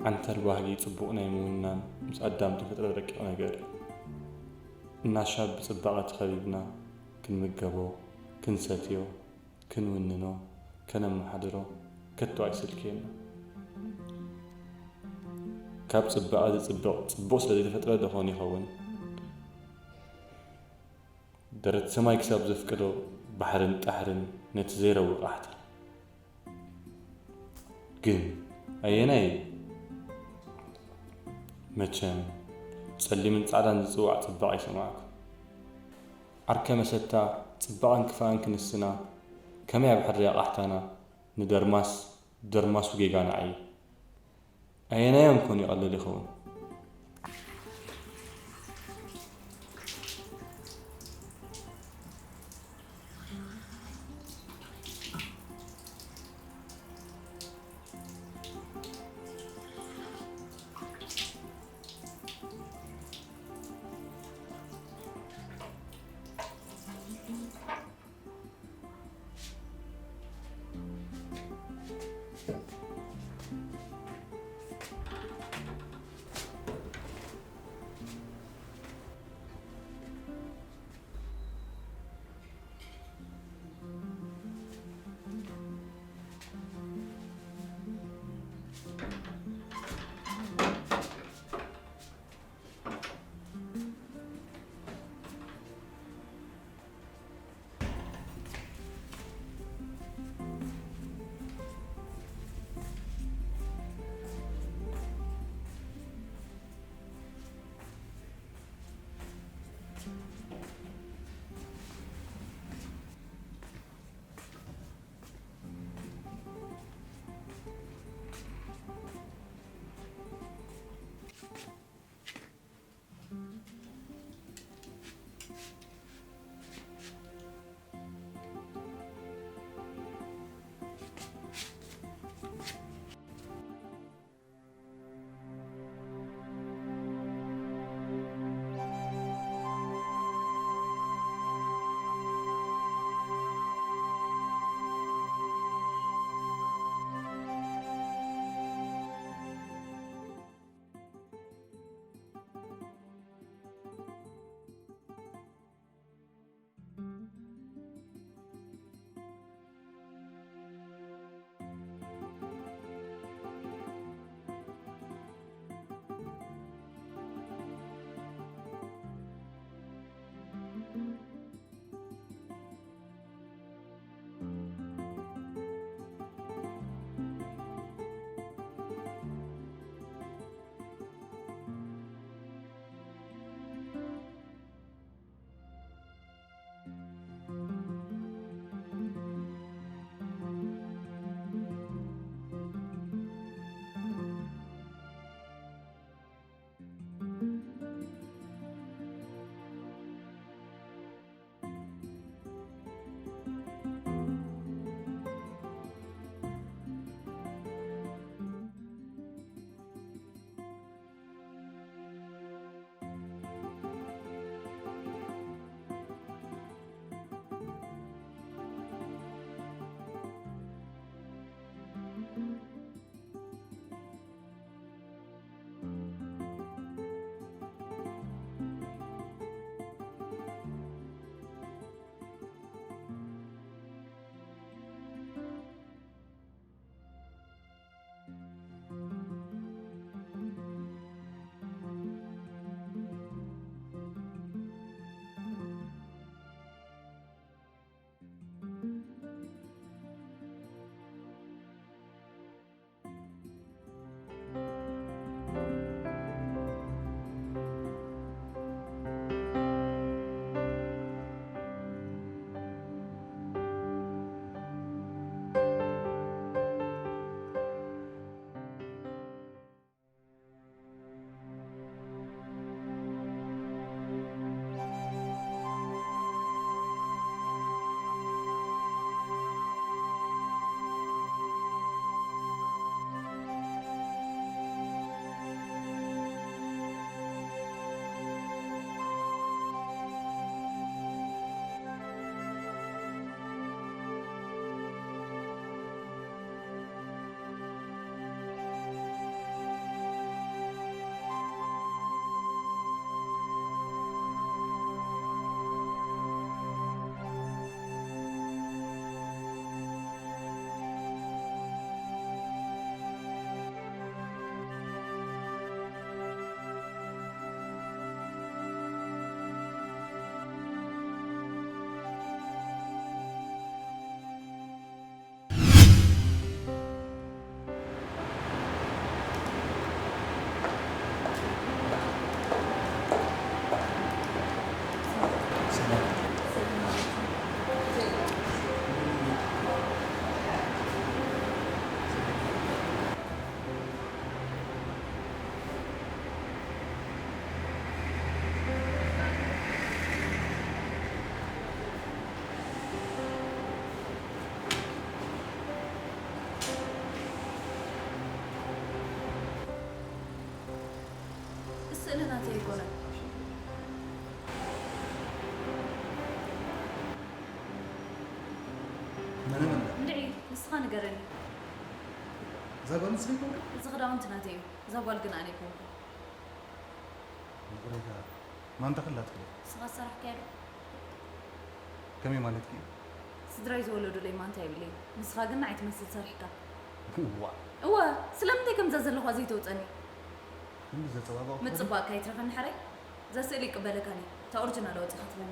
ዓንተል ባህጊ ጽቡቕ ናይ ምውናን ምስ ኣዳም ተፈጥረ ረቂቕ ነገር እዩ። እናሻብ ብጽባቐ ተኸቢብና ክንምገቦ፣ ክንሰትዮ፣ ክንውንኖ፣ ከነመሓድሮ ከቶ ኣይስልክየና። ካብ ጽባቐ ዝጽብቕ ጽቡቕ ስለ ዘይተፈጥረ ዶ ኾን ይኸውን? ደረት ሰማይ ክሳብ ዘፍቅዶ ባሕርን ጣሕርን ነቲ ዘይረዊ ቃሕታ። ግን ኣየናይ እዩ? መቸም ጸሊምን ጻዕዳን ዝጽዋዕ ጽባቐ ይሰማዕኩ። ዓርከ መሰታ ጽባቐን ክፋእን ክንስና ከመይ ኣብ ሕርያ ቃሕታና ንደርማስ ብደርማሱ ጌጋ ንዓዪ። ኣየናዮም ኮን ይቐልል ይኸውን? ንስኻ ንገረኒ። እዛ ጓል ንስኺ ይኮንካ? እዚ ክዳውንቲ ናተይ እዩ። እዛ ጓል ግን ኣነ ይኮንኩ። ይቕሬታ፣ ማንታ ክላ ትኽእል? ንስኻ ዝሰራሕካያ ዶ? ከመይ ማለትኪ? ስድራይ ዝወለዱለይ ማንታ የብለይ። ንስኻ ግን ንዓይ ትመስል ሰሪሕካ። ዋ። እወ፣ ስለምንታይ ከምዛ ዘለኹዋ ዘይተውፀኒ? ክንዲ ዘፀባበቕኩ ምፅባቕካ ይትረፈኒ ሕራይ። እዛ ስእሊ ይቅበለካኒ። እታ ኦሪጂናል ኣውፂኻ ትበኒ።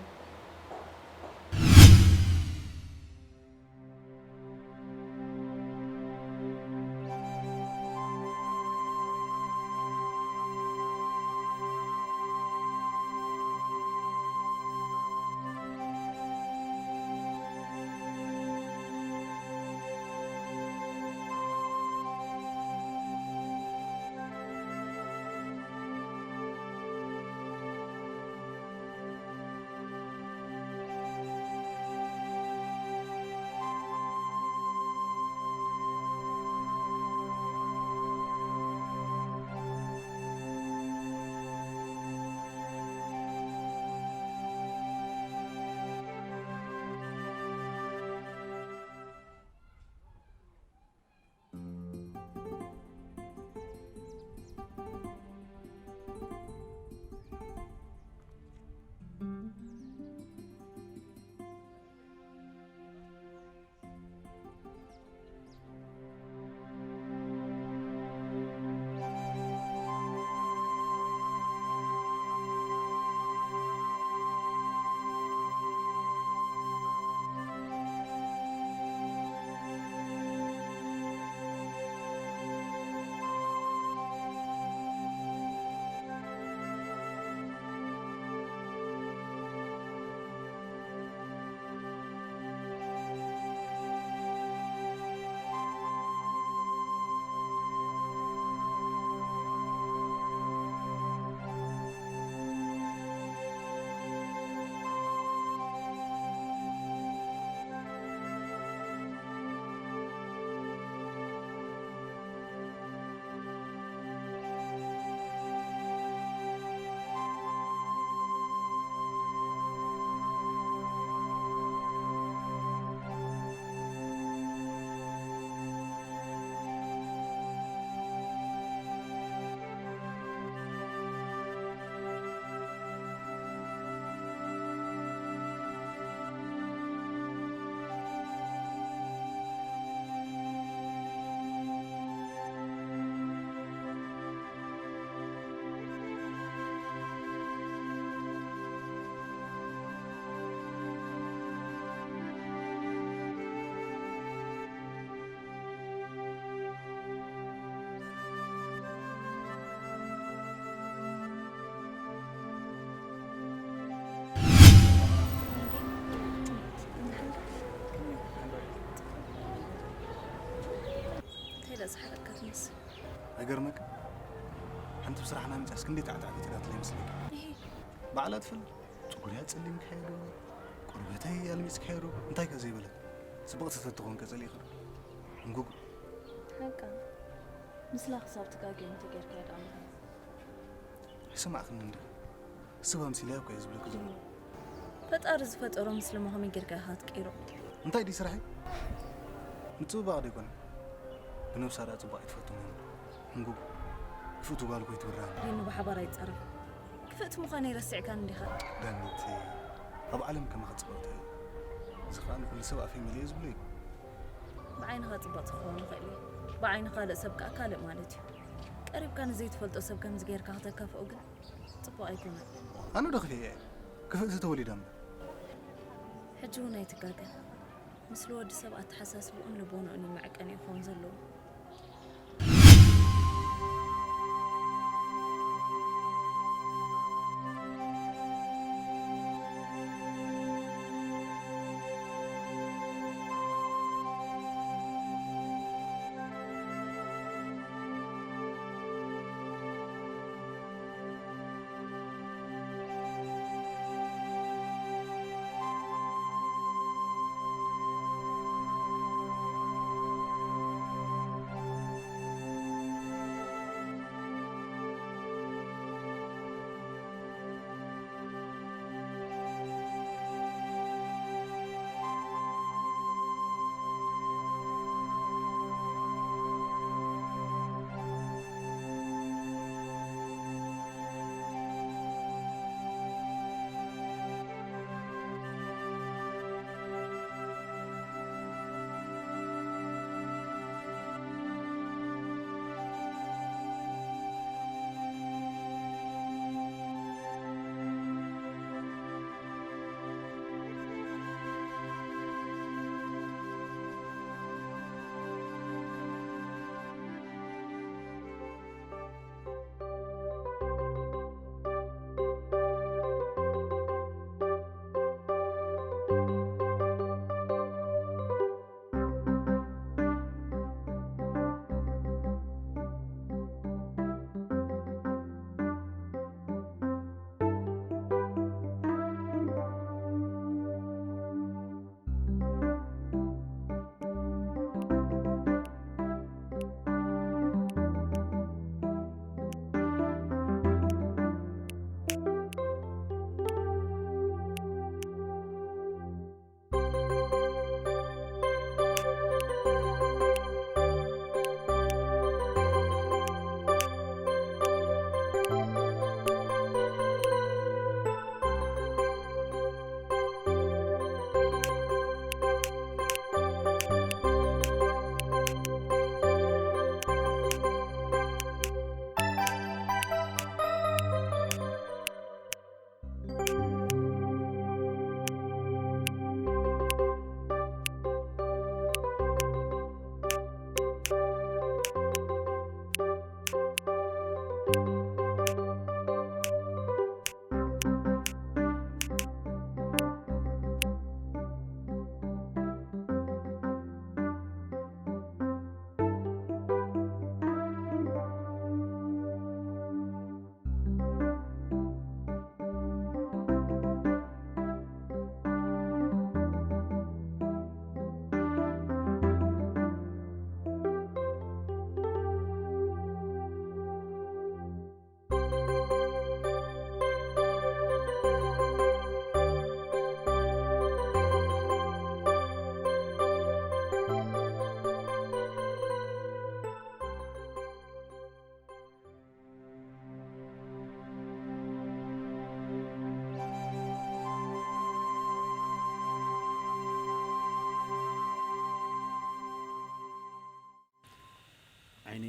እንታይ ኢላ ዝሓረቅካ ትመስል? ኣይገርመካ? ሓንቲ ብስራሕና መፅያስ ክንደይ ታዕታዕፊት ኢላትለይ መስለካ? እሂ። ባዕላ ትፈልጥ። ፀጉረይ ኣፀሊምካዮ ዶ? ቆርበተይ ኣልሚፅካዮ ዶ? እንታይ ከ ዘይበለት? ፅብቕቲ ተትኾን ከ ፀሊእኻ ዶ? ሕንጉግ። ሓቃ። ምስላ ክሳብ ትጋገ እንተጌርካዮ ደኣ ምዃን። ኣይሰማዕክንን ዲኺ? ስብ ኣምሲለያ እኮ እየ ዝብለኪ ዘለኹ። ፈጣሪ ዝፈጠሮ ምስልሞ ከመይ ጌርካ ኢኻ ትቅይሮ? እንታይ ድዩ ስራሐይ? ምጽብባቕ ዶ ኣይኮነን? ብነብሳ ደኣ ጽቡቕ ኣይትፈቱን እያ። ሕንጉግ፣ ክፍእቲ ጓል እኮ ኣይትብርሃኒ። ሪኑ ብሓባር ኣይትጻረፍ። ክፍእቲ ምዃነይ ረሲዕካኒ ዲኻ? ዳኒት፣ ኣብ ዓለም ከማኺ ጽብቕቲ የለን። እዚ ኸኣ ንኹሉ ሰብ ኣፈይ መሊኤ ዝብሎ እዩ። ብዓይንኻ ጽብቕቲ ክኸውን ይኽእል እዩ። ብዓይኒ ካልእ ሰብ ከኣ ካልእ ማለት እዩ። ቀሪብካ ንዘይትፈልጦ ሰብ ከምዚ ጌርካ ከተካፍኦ ግን ጽቡቕ ኣይኮነን። ኣነ ዶ ክፍኤ እየ? ክፍእቲ ተወሊዳ እምበር። ሕጂ እውን ኣይትጋገ። ምስሊ ወዲ ሰብ ኣተሓሳስብኡን ልቦንኡን እዩ መዐቀኒኡ ክኸውን ዘለዎ።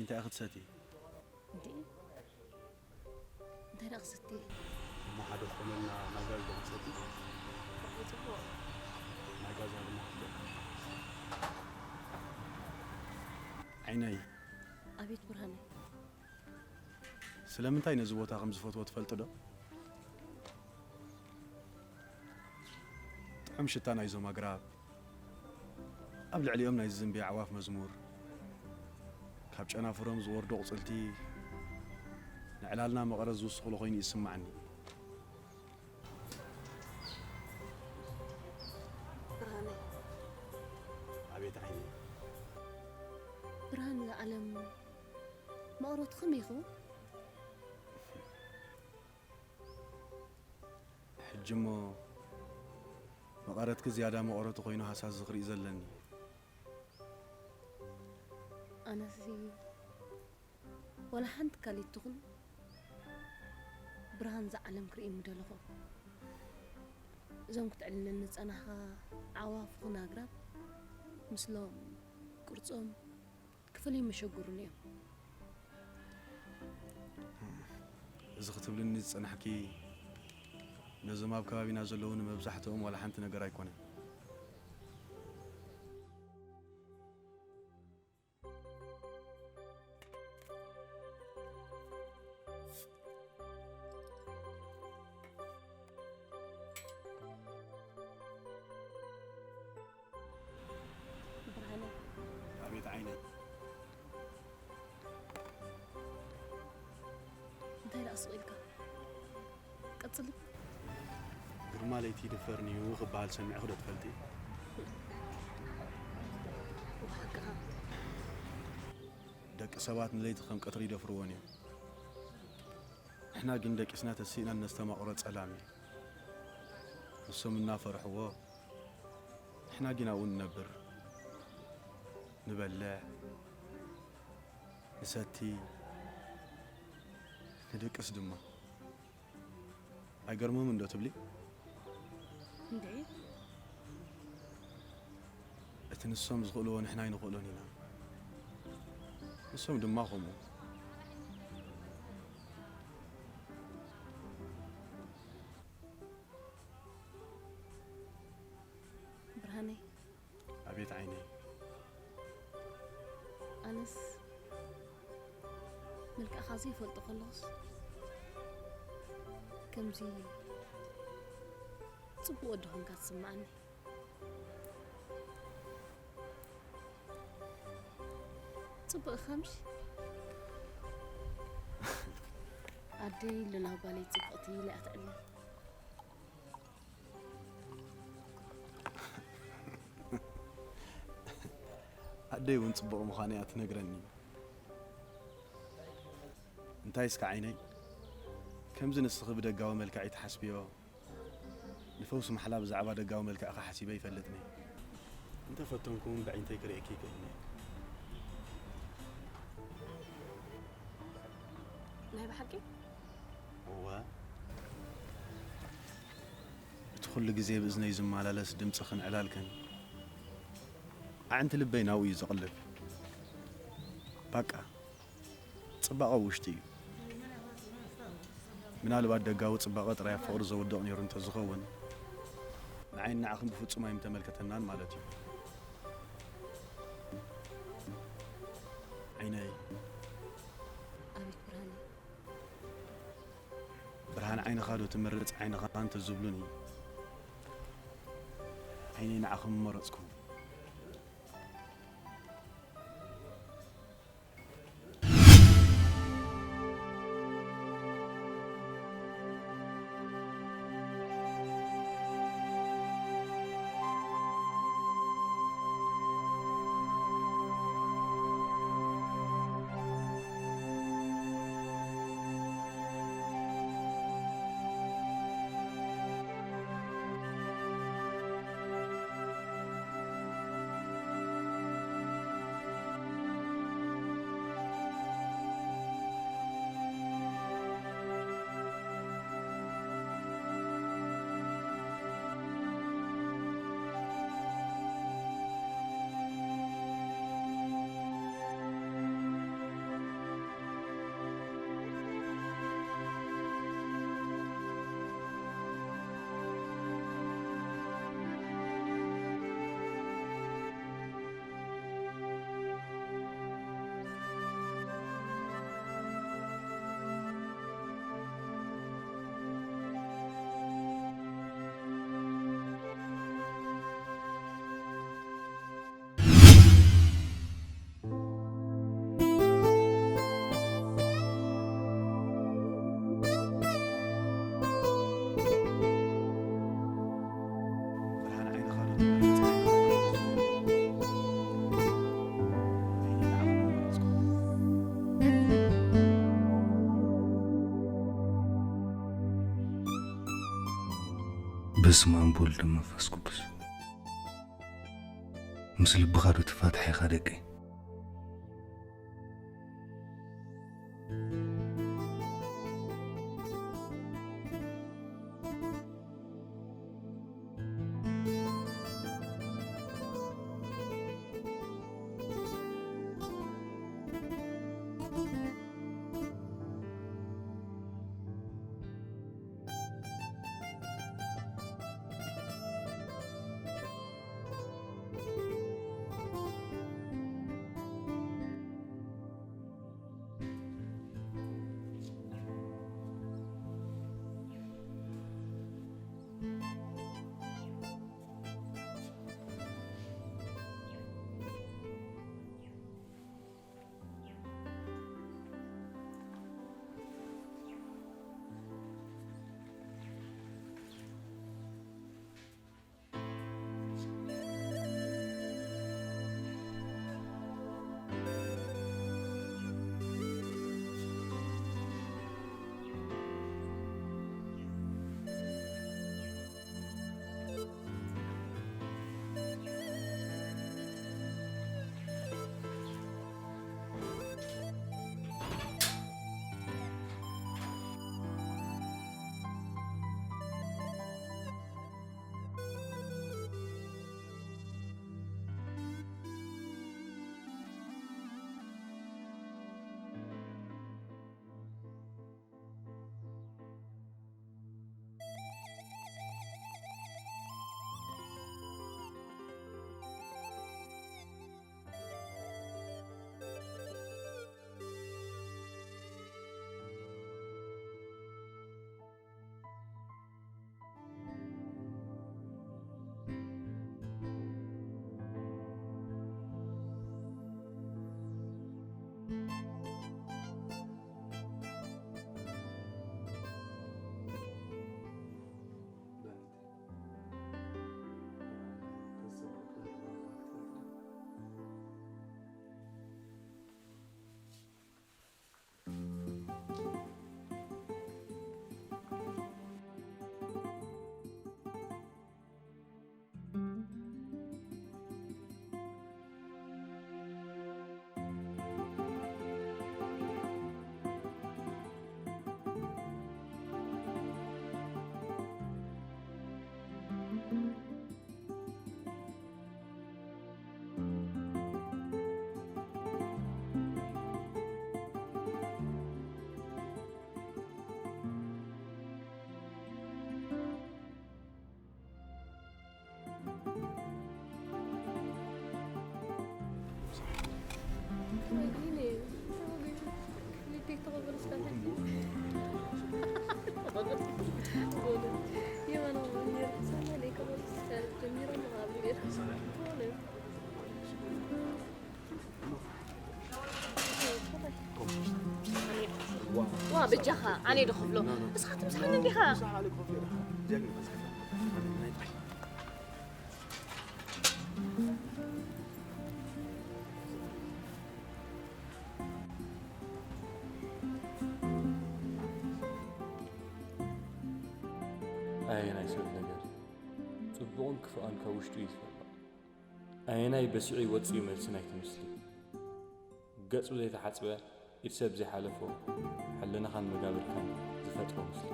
እንታይ ክትሰቲ? እንዴ እንታይ ደኣ ክሰቲ? እሞ ሓደ ዝኾነልና ናይ ጋዝ ዶ ክትሰቲ? ጽቡቕ። ናይ ጋዛ ድማ ክትሰቲ። ዓይነይ፣ ኣቤት ብርሃነይ። ስለምንታይ ነዚ ቦታ ከም ዝፈትዎ ትፈልጢ ዶ? ጥዑም ሽታ ናይዞም ኣግራብ፣ ኣብ ልዕሊኦም ናይ ዝዝንብያ ኣዕዋፍ መዝሙር፣ ካብ ጨናፍሮም ዝወርዶ ቁጽልቲ ንዕላልና መቐረት ዝውስኹሉ ኮይኑ ይስማዓኒ። ብርሃነይ። ኣቤት ዓይኒ። ብርሃን እዛ ዓለም መቐረቱ ከመይ ይኸውን? ሕጂ እሞ መቐረትኪ ዝያዳ መቐረቱ ኮይኑ ሃሳስ ዝኽርኢ ዘለኒ። ኣነሲ ዋላ ሓንቲ ካሊት ትኹን ብርሃን እዛ ዓለም ክርኢ ምደለኹ። እዞም ክትዕልለኒ ዝጸናሕኻ ኣዕዋፍ ይኹን ኣግራብ ምስሎም ቅርጾም ክፈልዮም መሸግሩኒ እዮም። እዚ ክትብልኒ ዝጸናሕኪ ነዞም ኣብ ከባቢና ዘለዉ ንመብዛሕትኦም ዋላ ሓንቲ ነገር ኣይኮነን። ብርሃነ ኣቤት ዓይነይ። እንታይ ደኣ ስቕ ኢልካ? ቀጽል። ግርማ ለይቲ ይድፈርንዩ ክበሃል ሰሚዕኺ ዶ ትፈልጢ? ወሓቅኻ። ደቂ ሰባት ንለይቲ ከም ቀትሪ ይደፍርዎን እዮም። ንሕና ግን ደቂስና ተሲእናን ነስተማቕሮ ጸላም እዩ። ንሶም እናፈርሕዎ ንሕና ግን ኣብኡ ንነብር። ንበልዕ፣ ንሰቲ፣ ንድቅስ ድማ። ኣይገርሞምን ዶ ትብሊ? እንዴ እቲ ንሶም ዝኽእልዎ ንሕና ኣይንኽእሎን ኢና። ንሶም ድማ ከምኡ። ብርሃነይ ኣቤት ዓይነይ። ኣነስ መልክዕኻ ዘይፈልጦ ከለኹስ ከምዚ ጽቡቕ ወዲ ኾንካ ትስምዓኒ። ጽቡቕ ኢኻ ምሽ? ኣደይ ሉላ ጓለይ ጽብቕቲ ኢላ እያ ትዕልል። ኣደይ እውን ጽቡቕ ምዃነይ እያ ትነግረኒ። እንታይ እስከ ዓይነይ፣ ከምዚ ንስኺ ብደጋዊ መልክዐይ ትሓስብዮ፣ ንፈውሲ ማሕላ ብዛዕባ ደጋዊ መልክዕኻ ሓሲበ ይፈልጥኒ። እንተፈተንኩ እውን ብዒንተይ ክርእየኪ ይክእልኒ። ናይ ብሓቂ እወ፣ እቲ ኩሉ ግዜ ብእዝነይ ዝመላለስ ድምፅኽን ዕላልክን ኣዕንቲ ልበይ ናብኡ እዩ ዘቕልብ። ባቃ፣ ጽባቐ ውሽጢ እዩ። ምናልባት ደጋዊ ጽባቐ ጥራይ ኣብ ፍቕሪ ዘውድቕ ነይሩ እንተዝኸውን፣ ንዓይን ንዓኽን ብፍጹም ኣይምተመልከተናን ማለት እዩ። ዓይነይ፣ ኣቤት ብርሃነይ። ብርሃን ዓይንኻ ዶ ትመርጽ ዓይንኻ እንተዝብሉኒ፣ ዓይነይ ንዓኹም ምመረጽኩ። በስመ አብ ወወልድ ወመንፈስ ቅዱስ። ምስ ልብኻ ዶ ትፋታሕ ኢኻ ደቀይ? ዋ በጃኻ ኣነ ዶ ክፍሎ? እስኻ ትምስሓኒ እንዲኻ። ኣየናይ ስሩዕ ነገር እዩ? ጽቡቕን ክፉእን ካብ ውሽጡ እዩ ዝፈልቕ። ኣየናይ በሲዑ ይወጽእ እዩ መልሲ ናይቲ ምስሊ። ገጹ ዘይተሓጽበ፣ ኢድ ሰብ ዘይሓለፎ፣ ሕልናኻን መጋብርካን ዝፈጥሮ ምስሊ።